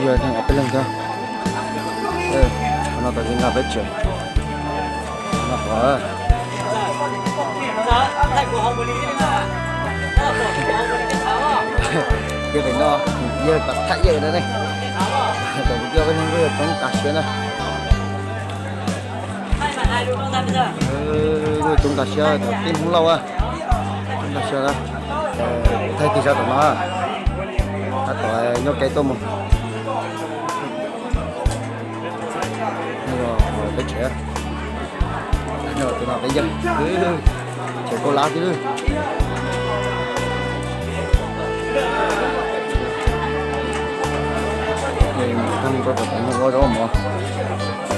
Yog peb leeg thiab. Qhov no tau ces nqa peb tsev. No qhov yog pem no, yog tom Thaib yawg na ne. Tom kuv coj peb leeg kuj yog toob tas siab na. Kuj toob tas siab tom teb Hmoob Lauj, toob tas siab na. Thaij tig sab tom no, tab tom nyob kev tuaj mus. Peb tsev, tus no peb yawg, tsev kauj lab tib lwm.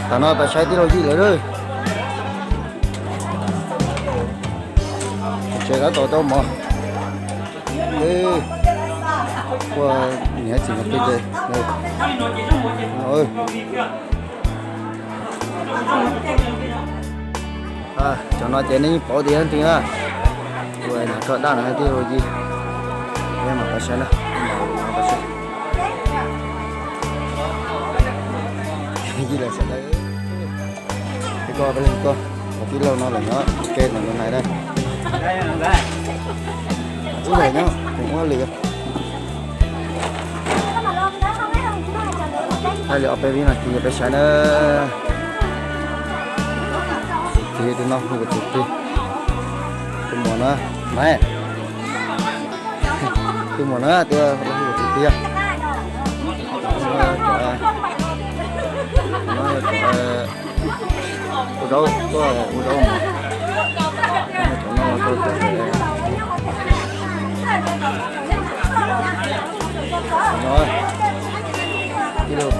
Tag no peb saib tij laug Yij lawm lawm. Tsev tab tom tau mov. Ua niam txiv no peb ces cov no ces nej yeej paub tias yog leej twg na. Ua niam roj daj no tij laug Yij. Peb mam li saib na, peb mam li saib. Yij lawv sawv daws, peb koj peb leeg koj, cov tij laug no lawm nyob ke no nais na. Ub, lawm nyob kuv ua lwm. Thaij li ob peb vib no ces peb saib na. Tus twg no hu kuv tus twg? Tus muam na, nais. Tus muam na, tus hu kuv tus twg? Ua zaub, tuaj ua zaub mov. Cov no, tij laug,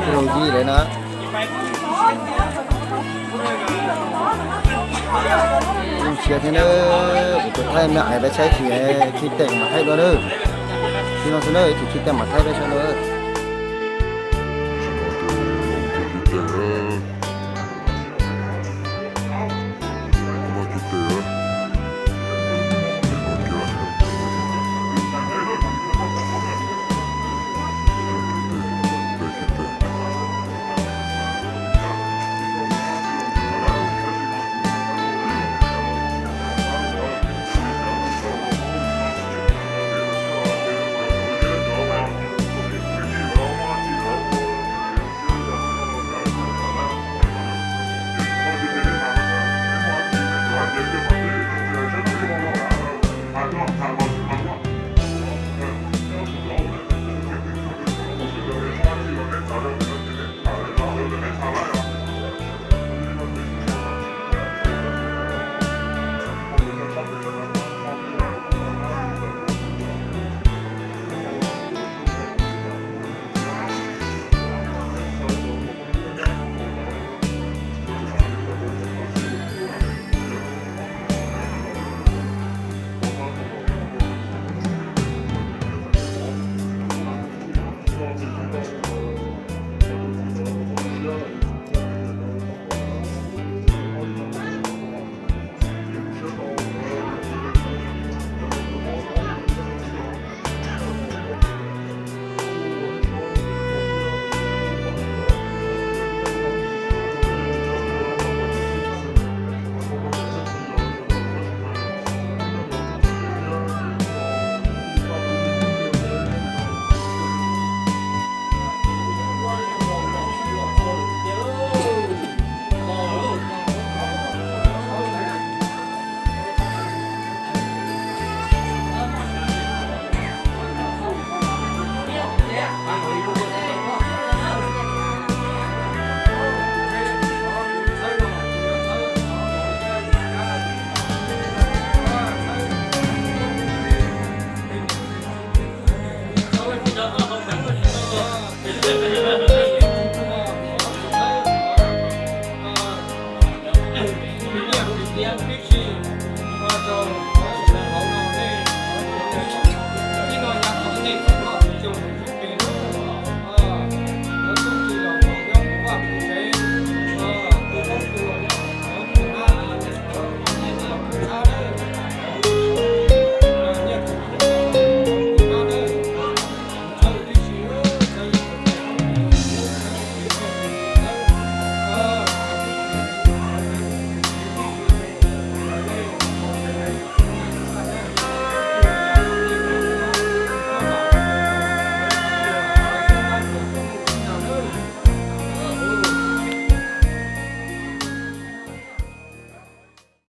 tij laug Yij lawv na. Zoo siab thiab na, kuv tus thaij me ais peb saib, khib tes mam thaij dua na. Tib no xwb na, ib chim khib tes mam thaij peb saib dua.